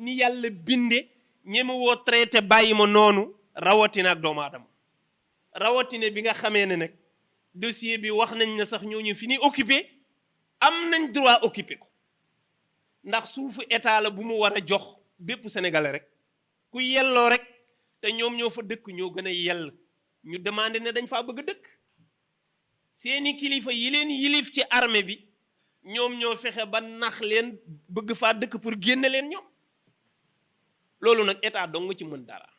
ni yàlla binde ñeme woo traité bàyyi ma noonu rawatina ak doomu aadama rawatina bi nga xamee ne nag dossier bi wax nañ ne sax ñooñu fi ni occupé am nañ droit occupé ko ndax suufu état la bu mu war a jox bépp sénégalais rek ku yelloo rek te ñoom ñoo fa dëkk ñoo gën a yell ñu demandé ne dañ faa bëgg a dëkk seeni kilifa yi leen yilif ci armée bi ñoom ñoo fexe ba nax leen bëgg faa dëkk pour génne leen ñoom loolu nag état dong nga ci mën dara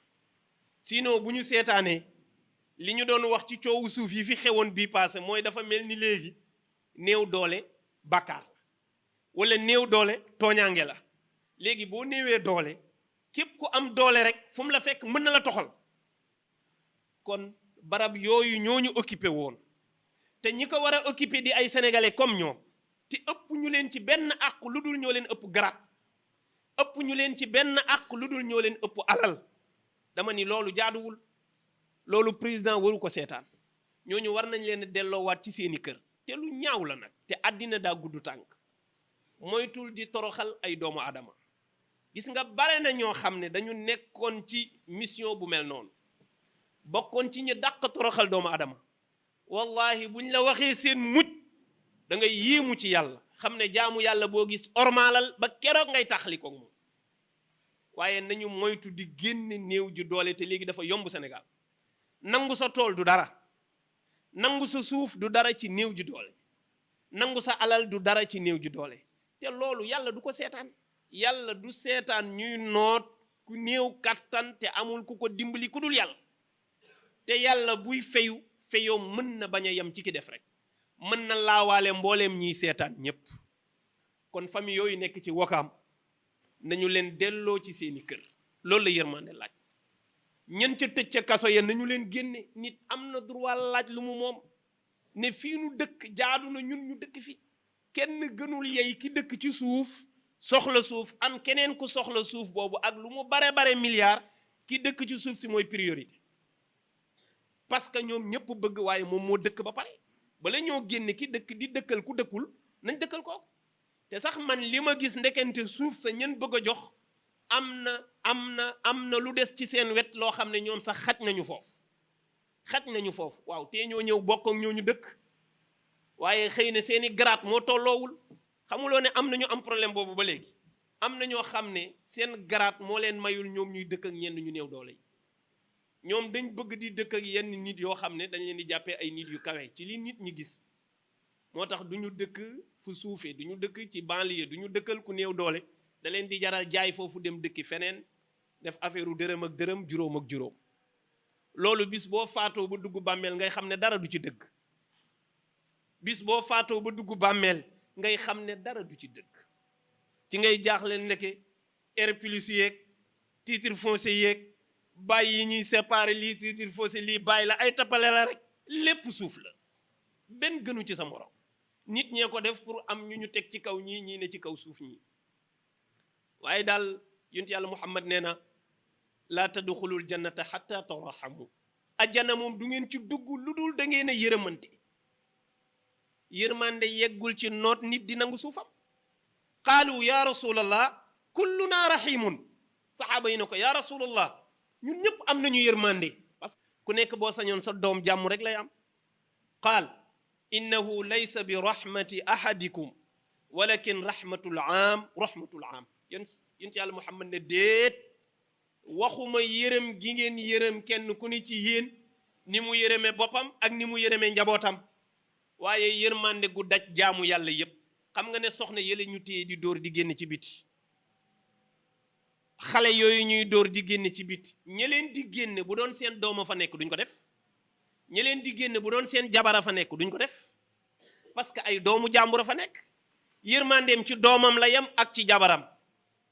sinon bu ñu seetaanee li ñu doon wax ci coowu suuf yi fi xewoon bii passé mooy dafa mel ni léegi néew doole bàkkaar la wala néew doole tooñaange la léegi boo néewee doole képp ku am doole rek fu mu la fekk mën na la toxal kon barab yooyu ñooñu occupé woon te ñi ko war a occupé di ay sénégalais comme ñoom te ëpp ñu leen ci benn àq lu dul ñoo leen ëpp garaat ëpp ñu leen ci benn àq lu dul ñoo leen ëpp alal dama ni loolu jaaduwul loolu président waru ko seetaan ñooñu war nañ leen delloowaat ci seeni kër te lu ñaaw la nag te àddina daa gudd tànk moytul di toroxal ay doomu aadama gis nga bare na ñoo xam ne dañu nekkoon ci mission bu mel noonu bokkoon ci ñu dàq toroxal doomu aadama wallahi buñ la waxee seen mujj da ngay yéemu ci yàlla xam ne jaamu yàlla boo gis ormaalal ba keroog ngay taxali ko moom waaye nañu moytu di génne néew ji doole te léegi dafa yomb Sénégal nangu sa tool du dara nangu sa suuf du dara ci néew ji doole nangu sa alal du dara ci néew ji doole te loolu yàlla du ko seetaan yàlla du seetaan ñuy noot ku néew kattan te amul ku ko dimbali ku dul yàlla te yàlla buy feyu feyoo mën na bañ a yem ci ki def rek mën na laawaale mbooleem ñiy seetaan ñépp kon famille yooyu nekk ci Wakaam nañu leen delloo ci seeni kër loolu la yërmande laaj ñen ca tëj ca kaso ya nañu leen génne nit am na droit laaj lu mu moom ne fii nu dëkk jaadu na ñun ñu dëkk fi kenn gënul yey ki dëkk ci suuf soxla suuf am keneen ku soxla suuf boobu ak lu mu bare milliard ki dëkk ci suuf si mooy priorité parce que ñoom ñëpp bëgg waaye moom moo dëkk ba pare bala ñoo génne ki dëkk di dëkkal ku dëkkul nañ dëkkal kooku te sax man li ma gis ndekente suuf sa ñen bëgg a jox am na lu des ci seen wet loo xam ne ñoom sax xaj nañu foofu waaw te ñoo ñëw bokk ak ñooñu dëkk waaye xëy na seeni garaat moo tolloowul xamuloo ne am na ñu am problème boobu ba léegi am na ñoo xam ne seen garaat moo leen mayul ñoom ñuy dëkk ak ñenn ñu néew doole yi ñoom dañ bëgg di dëkk ak yenn nit yoo xam ne dañ leen di jàppee ay nit yu kawe ci li nit ñi gis moo tax du ñu dëkk fu suufee du ñu dëkk ci banlieue du ñu dëkkal ku néew doole da leen di jaral jaay foofu dem dëkki feneen def affaire u dërëm ak dërëm juróom ak juróom loolu bis boo faatoo ba dugg bàmmeel ngay xam ne dara du ci dëgg bis boo faatoo ba dugg bàmmeel ngay xam ne dara du ci dëgg ci ngay jaaxle nekke R plus yeeg titre foncier yeeg bàyyi yi ñuy séparé lii titre foncier lii bàyyi la ay tappale la rek lépp suuf la benn gënu ci sa morom nit ñee ko def pour am ñu teg ci kaw ñii ne ci kaw suuf ñii waaye daal yonent yàlla Muhammad nee na laa tadxulul jannata xatta taraxamu ajjana moom du ngeen ci dugg lu dul da ngeen a yërëmante yërmande yeggul ci noot nit di nangu suufam qaalu ya rasulallah kulluna rahimun saxaaba yi ne ko ya rasulallah ñun ñëpp am nañu yërmande parce que ku nekk boo sañoon sa doom jàmm rek lay am qaal innahu laysa bi rahmati ahadikum walakin rahmatul aam yonent yàlla Muhammad ne déet waxuma yërëm gi ngeen yërëm kenn ku ni ci yéen ni mu yërëmee boppam ak ni mu yërëmee njabootam waaye yërmande gu daj jaamu yàlla yépp xam nga ne soxna yële ñu téye di dóor di génn ci biti xale yooyu ñuy dóor di génn ci biti ña leen di génne bu doon seen dooma fa nekk duñ ko def ña leen di génne bu doon seen jabara fa nekk duñ ko def parce que ay doomu jàmbur a fa nekk yërmandeem ci doomam la yem ak ci jabaram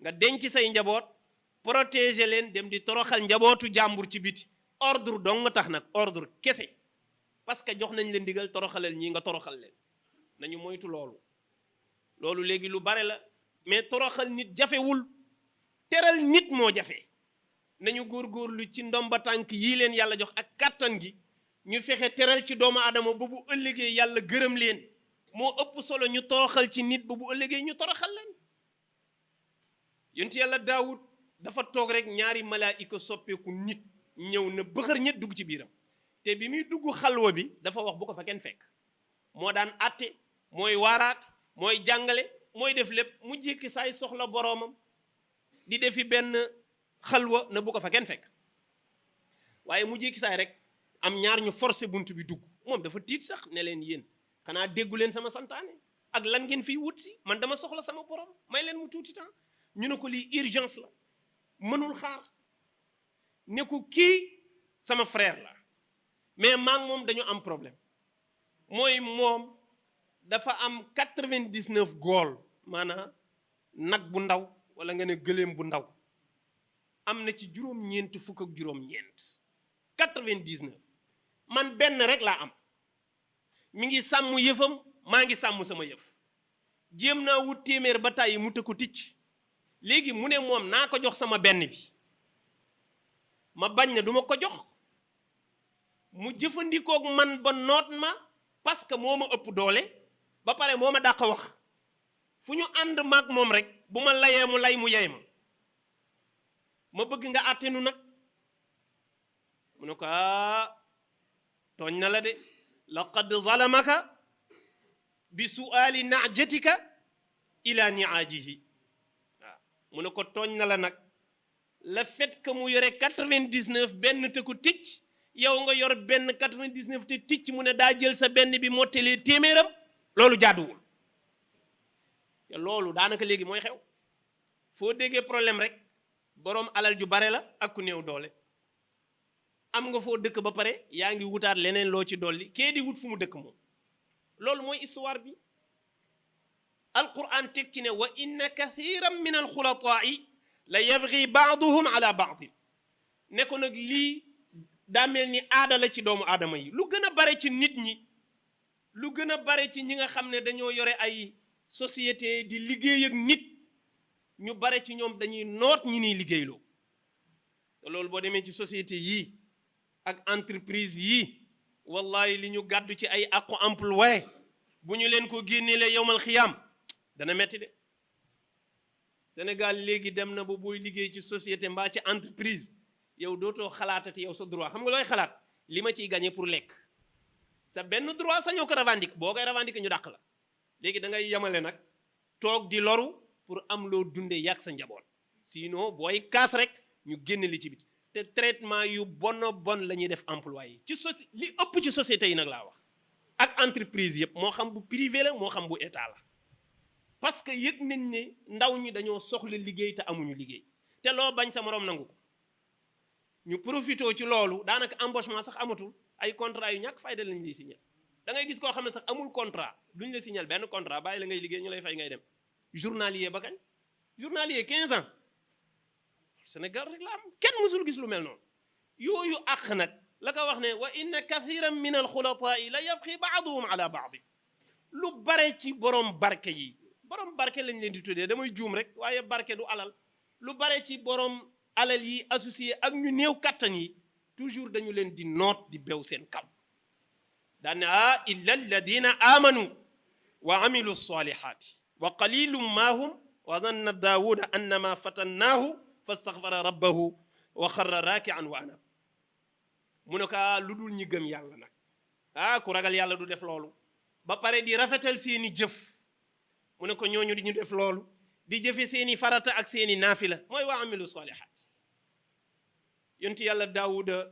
nga denc say njaboot protéger leen dem di toroxal njabootu jàmbur ci biti ordre dong nga tax nag ordre kese parce que jox nañ leen digal toroxalal ñii nga toroxal leen nañu moytu loolu léegi lu bare la mais toroxal nit jafewul teral nit moo jafe nañu góorgóorlu ci ndomba tànk yii leen yàlla jox ak kàttan gi ñu fexe teral ci doomu aadama ba bu ëllëgee yàlla gërëm leen moo ëpp solo ñu toroxal ci nit ba bu ëllëgee ñu toroxal leen yonti yàlla daawud dafa toog rek ñaari malaayika soppeeku nit ñëw na bëxër ñett dugg ci biiram te bi muy dugg xalwa bi dafa wax bu ko fa kenn fekk moo daan atte mooy waaraat mooy jàngale mooy def lépp mu jékki saay soxla boroomam di defi benn xalwa na bu ko fa kenn fekk waaye mu jékki saay rek am ñaar ñu forcé bunt bi dugg moom dafa tiit sax ne leen yéen xanaa déggu leen sama santaane ak lan ngeen fiy wut si man dama soxla sama borom may leen mu tuuti temps ñu ne ko lii urgence la mënul xaar ne ko kii sama frère la mais maa ngi moom dañu am problème mooy moom dafa am 99 gool maanaam nag bu ndaw wala nga ne gëléem bu ndaw am na ci juróom-ñeent fukk ak juróom-ñeent 99 man benn rek laa am mi ngi sàmm yëfam maa ngi sàmm sama yëf jéem naa wut téeméer ba tàyyi mu tëkku ticc léegi mu ne moom naa ko jox sama benn bi ma bañ na duma ko jox mu jëfandikook man ba noot ma parce que moo ma ëpp doole ba pare moo ma dàq wax fu ñu ànd maag moom rek bu ma layee mu lay mu yey ma bëgg nga àttenu nag mu ne ko tooñ na la de laqad zalamaka bi su'aali na'jatika ila ni'ajihi waaw mu ne ko tooñ na la nag le fait que mu yore 99 benn te ko ticc yow nga yor benn 99 te ticc mu ne daa jël sa benn bi mottalee téeméeram loolu jaaduwul te loolu daanaka léegi mooy xew foo déggee problème rek boroom alal ju bare la ak ku néew doole am nga foo dëkk ba pare yaa ngi wutaat leneen loo ci dolli kee di wut fu mu dëkk moom loolu mooy histoire bi alquran teg ci ne wa inna kathiran min alxulatai la yabgi baaduhum ala baadin ne ko nag lii daa mel ni aada la ci doomu aadama yi lu gën a bare ci nit ñi lu gën a bare ci ñi nga xam ne dañoo yore ay société di liggéey ak nit ñu bare ci ñoom dañuy noot ñi niy liggéeyloo te loolu boo demee ci société yii ak entreprise yii wallahi li ñu gàddu ci ay aqu emploi bu ñu leen ko génneele yowmal xiyaam dana metti de Sénégal léegi dem na ba booy liggéey ci société mbaa ci entreprise yow dootoo xalaatati yow sa droit xam nga looy xalaat li ma ciy gagné pour lekk sa benn droit sañoo ko revendiquer boo koy revendiquer ñu dàq la léegi da ngay yemale nag toog di loru pour am loo dundee yàq sa njaboot sinon booy kaas rek ñu génn li ci biti te traitement yu bon la ñuy def employé ci li ëpp ci société yi nag laa wax ak entreprise yëpp moo xam bu privé la moo xam bu état la parce que yëg nañ ne ndaw ñi dañoo soxla liggéey te amuñu liggéey te loo bañ sa moroom nangu ko ñu profité ci loolu daanaka embauchement sax amatul ay contrat yu ñàkk fayda lañ lay signal da ngay gis koo xam ne sax amul contrat duñ la signal benn contrat bàyyi la ngay liggéey ñu lay fay ngay dem journalier ba kañ journalier 15 ans Sénégal rek la am kenn mësul gis lu mel noonu yooyu àq nag la ko wax ne wa inna kathiran min alxulatai la yabxi baaduhum ala baadi lu bare ci borom barke yi borom barke lañ leen di tuddee damay juum rek waaye barke du alal lu bare ci borom alal yi associé ak ñu néew kattan yi toujours dañu leen di noot di bew seen kaw daan ne illa alladina amanu wa amilu salihati wa qalilum ma hum wa danna daawuda annama fatannaahu fastaghfara rabbahu wa xarra raakian wa anab mu ne ko lu dul ñi gëm yàlla nag ku ragal yàlla du def loolu ba pare di rafetal seeni jëf mu ne ko ñooñu di ñu def loolu di jëfe seeni farata ak seeni naafila mooy wa amilu salihat yonti yàlla daawuda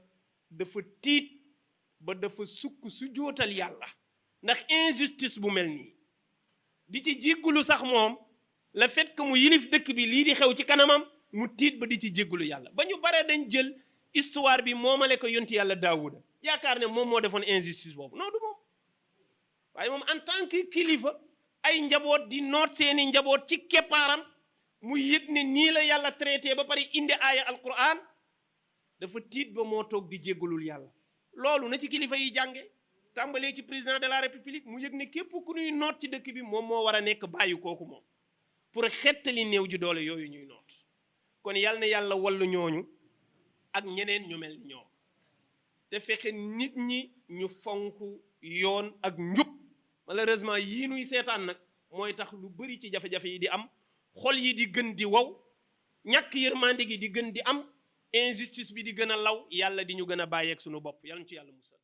dafa tiit ba dafa sukk su jootal yàlla ndax injustice bu mel nii di ci jéggulu sax moom le fait que mu yilif dëkk bi lii di xew ci kanamam mu tiit ba di ci jéggulu yàlla ba ñu bare dañ jël histoire bi moomale ko yonti yàlla daawuda yaakaar ne moom moo defoon injustice boobu non du moom waaye moom en tant que kilifa ay njaboot di noot seeni njaboot ci keppaaram mu yëg ne nii la yàlla traité ba pare indi aaya alquran dafa tiit ba moo toog di jéggalul yàlla loolu na ci kilifa yi jànge tàmbalee ci président de la république mu yëg ne képp ku ñuy noot ci dëkk bi moom moo war a nekk bàyyi kooku moom pour xettali néew ji doole yooyu ñuy noot kon yàlla na yàlla wallu ñooñu ak ñeneen ñu mel ni ñoom te fexe nit ñi ñu fonk yoon ak njub malheureusement yii nuy seetaan nag mooy tax lu bari ci jafe-jafe yi di am xol yi di gën di wow ñàkk yërmande gi di gën di am injustice bi di gën a law yàlla di ñu gën a bàyyeeg sunu bopp yàlla ñu ci yàlla musal